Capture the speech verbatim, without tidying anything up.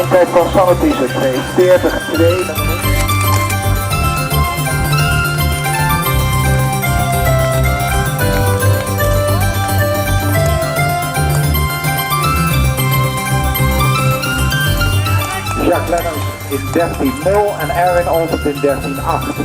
Tijd van Sanne Tiesek, veertig twee. Jacques Lenners in dertien nul en Erwin Oltert in dertien acht.